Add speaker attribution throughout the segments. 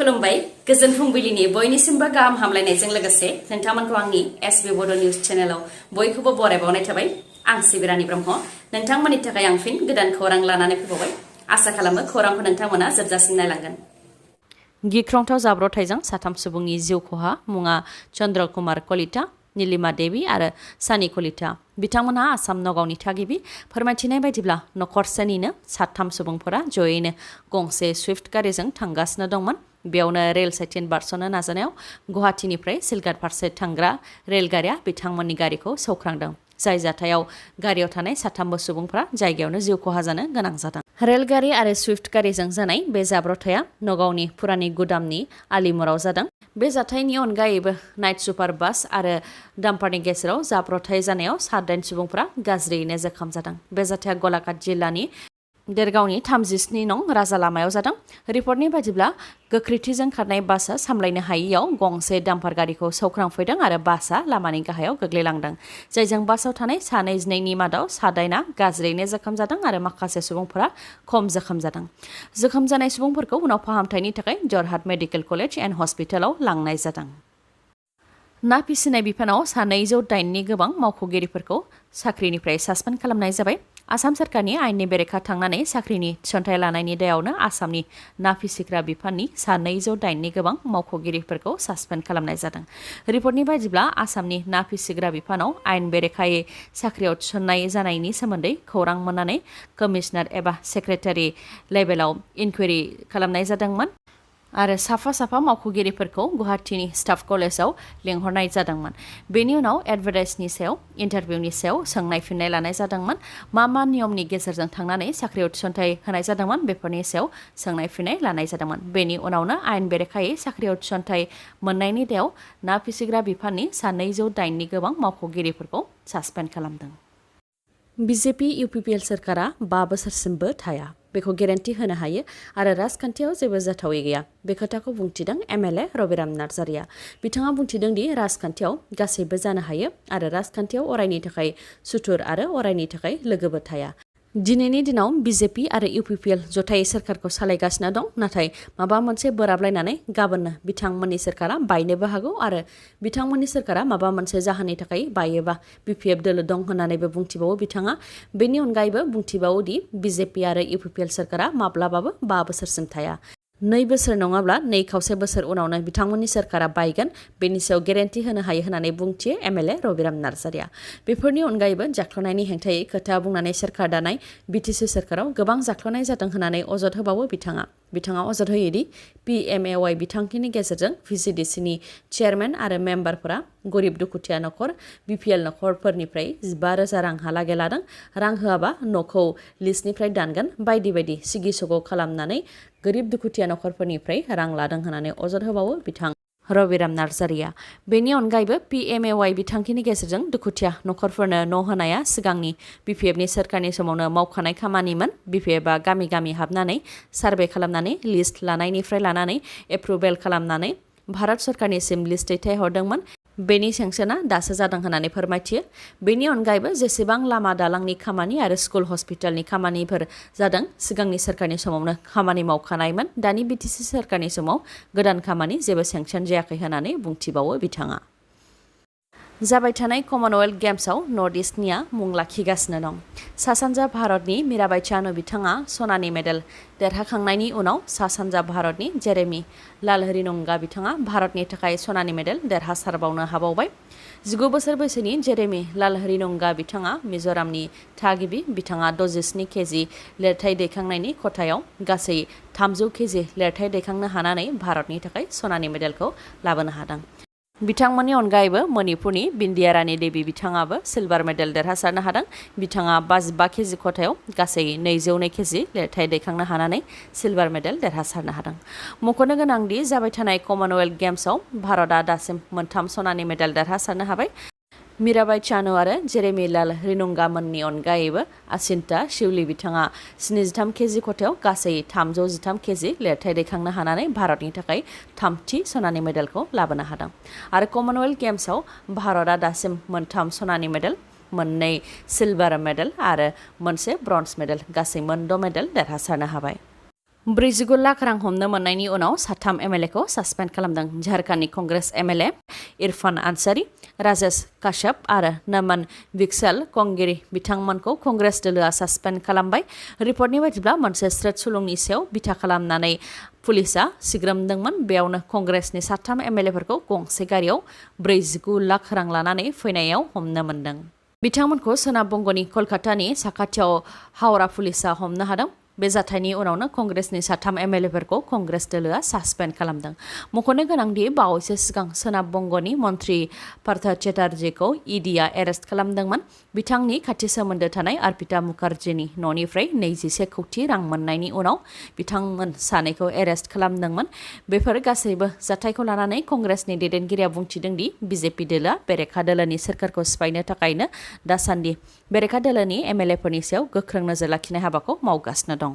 Speaker 1: खुलुमबाय गोजोन फुंबिलिनि बयनिसिमबो गाहाम हामलायनायजों लोगोसे नोंथांमोनखौ आंनि एसबी बड' निउज चेनेलाव बयखौबो बरायबावनाय थाबाय। आं सिबिरानि ब्रह्म नोंथांमोननि थाखाय आं फिन गोदान खौरां लानानै फैबावबाय। आसा खालामो खौरांखौ नोंथांमोना जोबजासिम नायलांगोन। गिख्रंथाव जाब्रबथायजों साथाम सुबुंनि जिउ खहा मुङा चन्द्र कुमार कलिता, नीलिमा देवी आरो सानी कलिता। बिथांमोनहा आसाम नगावनि थागिबि। फोरमायथिनाय बायदिब्ला नखरसेनिनो साथाम सुबुंफोरा जयैनो गंसे सुइफ्ट गारिजों थांगासिनो दंमोन। बेयावनो रेल साइथिं बारस'नो नाजानायाव गुवाहाटीनिफ्राय सिलघाट फारसे थांग्रा रेलगारिया बिथांमोननि गारिखौ सौख्रांदों। जाय जाथायाव गारियाव थानाय साथामबो सुबुंफोरा जायगायावनो जिउ खहा जानो गोनां जादों। रेलगारि आरो सुइफ्ट गारिजों जानाय बे जाब्रबथाया नगावनि पुरानि गुदामनि आलिमुराव जादों। बे जाथायनि अनगायैबो नाइट सुपार बास आरो डाम्पारनि गेजेराव जाब्रबथाय जानायाव 7 सुबुंफोरा गाज्रियैनो जोखोम जादों। बे जाथाया गलाघाट जिल्लानि देरगावनि 37 नं राजा लामायाव जादों। रिपर्टनि बायदिब्ला गोख्रैथिजों खारनाय बासआ सामलायनो हायैयाव गंसे डाम्पार गारिखौ सौख्रांफैदों आरो बासआ लामानि गाहायाव गोग्लैलांदों। जायजों बासाव थानाय 22 मादाव 7 गाज्रियैनो जोखोम जादों आरो माखासे सुबुंफोरा खम जोखोम जादों। जोखोम जानाय सुबुंफोरखौ उनाव फाहामथायनि थाखाय जरहाट मेडिकेल कलेज एन्ड हस्पिटालाव लांनाय जादों। ना फिसिनाय बिफानाव 208 गोबां मावख'गिरिफोरखौ साख्रिनिफ्राय सासपेन्ड खालामनाय जाबाय। आसाम सरकारनि आयेननि बेरेखा थांनानै साख्रिनि थिसनथाइ लानायनि दायावनो आसामनि ना फिसिग्रा बिफाननि 208 गोबां मावख'गिरिफोरखौ सासपेन्ड खालामनाय जादों। रिपर्टनि बायदिब्ला आसामनि ना फिसिग्रा बिफानाव आयेन बेरेखायै साख्रियाव थिसननाय जानायनि सोमोन्दै खौरां मोननानै कमिशनार एबा सेक्रेटारि लेभेलाव इनकुवेरि खालामनाय जादोंमोन आरो साफा मावख'गिरिफोरखौ गुवाहाटीनि स्टाफ कलेजाव लेंहरनाय जादोंमोन। बेनि उनाव एडभार्टाइजनि सायाव इन्टारभिउनि सायाव सोंनाय फिननाय लानाय जादोंमोन। मा नियमनि गेजेरजों थांनानै साख्रियाव थिसनथाइ होनाय जादोंमोन बेफोरनि सायाव सोंनाय फिननाय लानाय जादोंमोन। बेनि उनावनो आयेन बेरेखायै साख्रियाव थिसनथाइ मोननायनि दायाव ना फिसिग्रा बिफाननि 208 गोबां मावख'गिरिफोरखौ सासपेन्ड खालामदों। बिजेपि इउपिपिएल सोरखारा 5 बोसोरसिमबो थाया बेखौ गेरेन्टि होनो हायो आरो राजखान्थियाव जेबो जाथावै गैया। बे खोथाखौ बुंथिदों MLA रबिराम नार्जारिया। बिथाङा बुंथिदों दि राजखान्थियाव गासैबो जानो हायो आरो राजखान्थियाव अरायनि थाखाय सुथुर आरो अरायनि थाखाय लोगोबो थाया। दिनैनि दिनाव बिजेपि आरो इउपिपिएल जथायै सोरखारखौ सालायगासिनो दं। नाथाय माबा मोनसे बोराबलायनानै गाबोननो बिथांमोननि सोरखारा बायनोबो हागौ आरो बिथांमोननि सोरखारा माबा मोनसे जाहोननि थाखाय बायोबा बिपिएफ दोलो दं होननानैबो बुंथिबावो बिथाङा। बेनि अनगायैबो बुंथिबावो दि बिजेपि आरो इउपिपिएल सोरखारा माब्लाबाबो 5 बोसोरसिम थाया। 2 बोसोर नङाब्ला 2 खावसे बोसोर उनावनो बिथांमोननि सोरखारा बायगोन बेनि सायाव गेरेन्टि होनो हायो होननानै बुंथियो MLA रबिराम नार्जारिया। बेफोरनि अनगायैबो जाख्ल'नायनि हेंथायै खोथा बुंनानै सोरखार दानाय बिटिसि सोरखाराव गोबां जाख्ल'नाय जादों होननानै अजद होबावो बिथाङा अजद होयोदि PMAY बिथांखिनि गेजेरजों VCDCनि चेयारमेन आरो मेम्बारफोरा गरिब दुखुथिया नखर BPL नखरफोरनिफ्राय 15,000 रांहालागै लादों। रां होआबा न'खौ लिस्टनिफ्राय दानगोन बायदि बायदि सिगि सग' खालामनानै गरिब दुखुथिया नखरफोरनिफ्राय रां लादों होननानै अजद होबावो बिथां रबिराम नार्जारिया। बेनि अनगायैबो PMAY बिथांखिनि गेजेरजों दुखुथिया नखरफोरनो न' होनाया सिगांनि बिपिएफनि सोरखारनि समावनो मावखानाय खामानिमोन। बिपिएफआ गामि गामि हाबनानै सार्भे खालामनानै लिस्ट लानायनिफ्राय लानानै एप्रुभेल खालामनानै भारत सरकारनिसिम लिस्ट दैथायहरदोंमोन। बेनि सेंसना दासो जादों होननानै फोरमायथियो। बेनि अनगायैबो जेसेबां लामा दालांनि खामानि आरो स्कुल हस्पिटालनि खामानिफोर जादों सिगांनि सोरखारनि समावनो खामानि मावखानायमोन। दानि बिटिसि सोरखारनि समाव गोदान खामानि जेबो सेंसन जायाखै होननानै बुंथिबावो बिथाङा। जाबाय थानाय कमनवेल्थ गेम्सआव नर्थ इस्टनिया मुं लाखिगासिनो दं। सा सानजा भारतनि मीराबाई चानु बिथाङा सनानि मेडेल देरहाखांनायनि उनाव सा सानजा भारतनि जेरेमी लालहरिनंगा बिथाङा भारतनि थाखाय सनानि मेडेल देरहासारबावनो हाबावबाय। 19 बोसोर बैसोनि जेरेमी लालहरिनंगा बिथाङा मिज'रामनि थागिबि। बिथाङा 67 केजि लिरथाय दैखांनायनि खथायाव गासै 300 केजि लिरथाय दैखांनो हानानै भारतनि थाखाय सनानि मेडेलखौ लाबोनो हादों। बिथांमोननि अनगायैबो मणिपुरनि बिन्दिया रानी देवी बिथाङाबो सिलभार मेडेल देरहासारनो हादों। बिथाङा 55 केजि खथायाव गासै 202 केजि लिरथाय दैखांनो हानानै सिलभार मेडेल देरहासारनो हादों। मख'नो गोनांदि जाबाय थानाय कमनवेल्थ गेम्सआव भारतआ दासिम 3 सनानि मेडेल देरहासारनो हाबाय। मीराबाई चानु आरो जेरेमी लालहरिनंगा मोननि अनगायैबो आसिन्ता शिवली बिथाङा 73 केजि खथायाव गासै 313 केजि लिरथाय दैखांनो हानानै भारतनि थाखाय 3थि सनानि मेडेलखौ लाबोनो हादों। आरो कमनवेल्थ गेम्सआव भारतआ दासिम 3 सनानि मेडेल, 2 सिलभार मेडेल आरो 1 ब्रन्ज मेडेल गासै 6 मेडेल देरहासारनो हाबाय। ब्रैजिगु लाख रां हमनो मोननायनि उनाव साथाम MLA खौ सासपेन्ड खालामदों। झारखन्डनि कंग्रेस MLA इरफान आनसारी, राजेश काश्यप आरो नमन विकसल कंगिरी बिथांमोनखौ कंग्रेस दोलोआ सासपेन्ड खालामबाय। रिपर्टनि बायदिब्ला मोनसे स्रोत सुलुंनि सायाव बिथा खालामनानै पुलिसआ सिग्रोमदोंमोन। बेयावनो कंग्रेसनि साथाम MLA फोरखौ गंसे गारियाव 44 लाख रां लानानै फैनायाव हमनो मोनदों। बिथांमोनखौ सोनाब बंगनि कलकातानि साखाथियाव हावड़ा पुलिसआ हमनो हादों। बे जाथायनि उनावनो कंग्रेसनि साथाम MLA फोरखौ कंग्रेस दोलोआ सासपेन्ड खालामदों। मख'नो गोनांदि बावैसो सिगां सोनाब बंगनि मन्त्रि पार्थ चेटार्जीखौ EDआ एरेस्ट खालामदोंमोन। बिथांनि खाथि सोमोन्दो थानाय अर्पिता मुखार्जीनि न'निफ्राय 21 कौटि रां मोननायनि उनाव बिथांमोन सानैखौ एरेस्ट खालामदोंमोन। बेफोर गासैबो जाथायखौ लानानै कंग्रेसनि दैदेनगिरिया बुंथिदों दि BJP दोलोआ बेरेखा दोलोनि सोरखारखौ सिफायनो थाखायनो दासान्दि बेरेखा दोलोनि MLA फोरनि सायाव गोख्रों नोजोर लाखिनाय हाबाखौ मावगासिनो दं।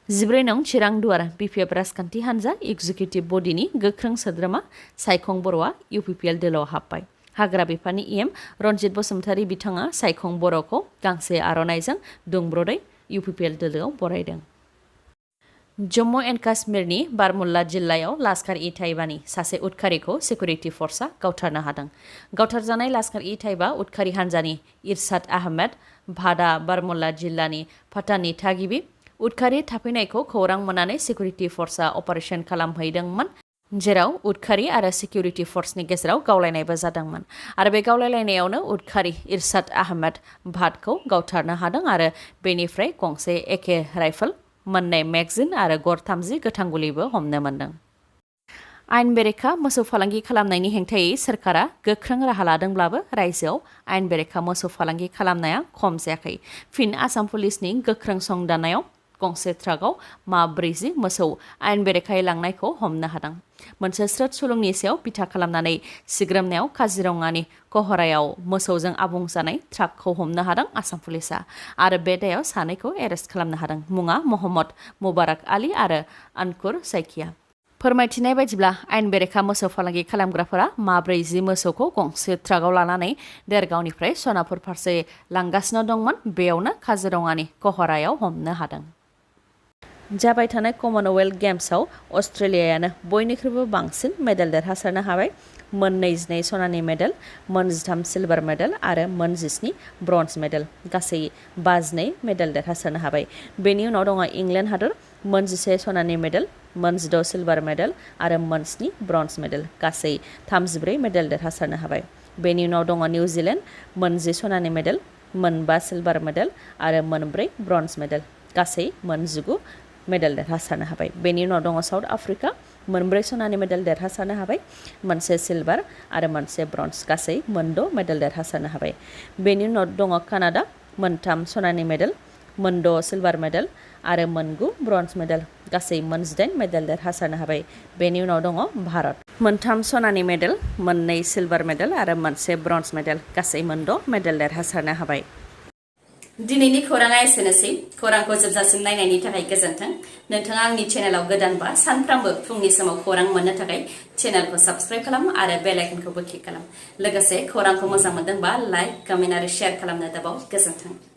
Speaker 1: 14 नं चिरां दुवार BPF राजखान्थि हान्जा एक्जिकिउटिभ बडिनि गोख्रों सोद्रोमा सायखं बर'आ UPPL दोलोआव हाबबाय। हाग्रा बिफाननि EM रनजित बसुमतारी बिथाङा सायखं बर'खौ गांसे आर'नाइजों दुंब्रदै UPPL दोलोआव बरायदों। जम्मु एन्ड काश्मीरनि बारमुल्ला जिल्लायाव लाश्कार-इ-ताइबानि सासे उदखारिखौ सिकिउरिटि फर्सआ गावथारनो हादों। गावथारजानाय लाश्कार-इ-ताइबा उदखारि हान्जानि इरशाद आहमेद भाटआ बारमुल्ला जिल्लानि फाटाननि थागिबि। उदखारि थाफैनायखौ खौरां मोननानै सिकिउरिटि फर्सआ अपारेशन खालामहैदोंमोन, जेराव उदखारि आरो सिकिउरिटि फर्सनि गेजेराव गावलायनायबो जादोंमोन आरो बे गावलायलायनायावनो उदखारि इरशाद आहमेद भाटखौ गावथारनो हादों आरो बेनिफ्राय गंसे AK राइफल, मोननै मेगजिन आरो गर 30 गोथां गुलिबो हमनो मोनदों। आयेन बेरेखा मोसौ फालांगि खालामनायनि हेंथायै सोरखारा गोख्रों राहा लादोंब्लाबो रायजोआव आयेन बेरेखा मोसौ फालांगि खालामनाया खम जायाखै। फिन आसाम पुलिसनि गोख्रों संदाननायाव गंसे ट्राकआव 40 मोसौ आयेन बेरेखायै लांनायखौ हमनो हादों। मोनसे स्रोत सुलुंनि सायाव बिथा खालामनानै सिग्रोमनायाव काजिरङानि खौराङाव मोसौजों आबुं जानाय ट्राकखौ हमनो हादों आसाम पुलिसआ आरो बे दायाव सानैखौ एरेस्ट खालामनो हादों। मुङा महम्मद मुबारक आली आरो आनकुर साइकिया। फोरमायथिनाय बायदिब्ला आयेन बेरेखा मोसौ फालांगि खालामग्राफोरा 40 मोसौखौ गंसे ट्राकआव लानानै देरगावनिफ्राय सनापुर फारसे लांगासिनो दंमोन। बेयावनो काजिरङानि खौराङाव हमनो हादों। जाबाय थानाय कमनवेल्थ गेम्सआव अस्ट्रेलियायानो बयनिख्रुइबो बांसिन मेडेल देरहासारनो हाबाय। 22 सनानि मेडेल, 13 सिलभार मेडेल आरो 17 ब्रन्ज मेडेल, गासै 52 मेडेल देरहासारनो हाबाय। बेनि उनाव दङ इंलेन्ड हादर, 11 सनानि मेडेल, 16 सिलभार मेडेल आरो 7 ब्रन्ज मेडेल, गासै 34 मेडेल देरहासारनो हाबाय। बेनि उनाव दङ निउजिलेन्ड, 11 सनानि मेडेल, 5 सिलभार मेडेल आरो 4 ब्रन्ज मेडेल, गासै 19 मेडेल देरहासारनो हाबाय। बेनि उनाव दङ साउथ आफ्रिका, 4 सनानि मेडेल देरहासारनो हाबाय, 1 सिलभार आरो 1 ब्रन्ज, गासै 6 मेडेल देरहासारनो हाबाय। बेनि उनाव दङ कानाडा, 3 सनानि मेडेल, 6 सिलभार मेडेल आरो 9 ब्रन्ज मेडेल, गासै 18 मेडेल देरहासारनो हाबाय। बेनि उनाव दङ भारत, 3 सनानि मेडेल, 2 सिलभार मेडेल आरो 1 ब्रन्ज मेडेल, गासै 6 मेडेल देरहासारनो हाबाय। दिनैनि खौराङा एसेनोसै। खौरांखौ जोबजासिम नायनायनि थाखाय गोजोन्थों। नोंथाङा आंनि चेनेलाव गोदानबा सानफ्रामबो फुंनि समाव खौरां मोननो थाखाय चेनेलखौ साबस्क्राइब खालाम आरो बेल आइकनखौबो क्लिक खालाम। लोगोसे खौरांखौ मोजां मोनदोंबा लाइक, कमेन्ट आरो शेयार खालामनो दाबाव। गोजोन्थों।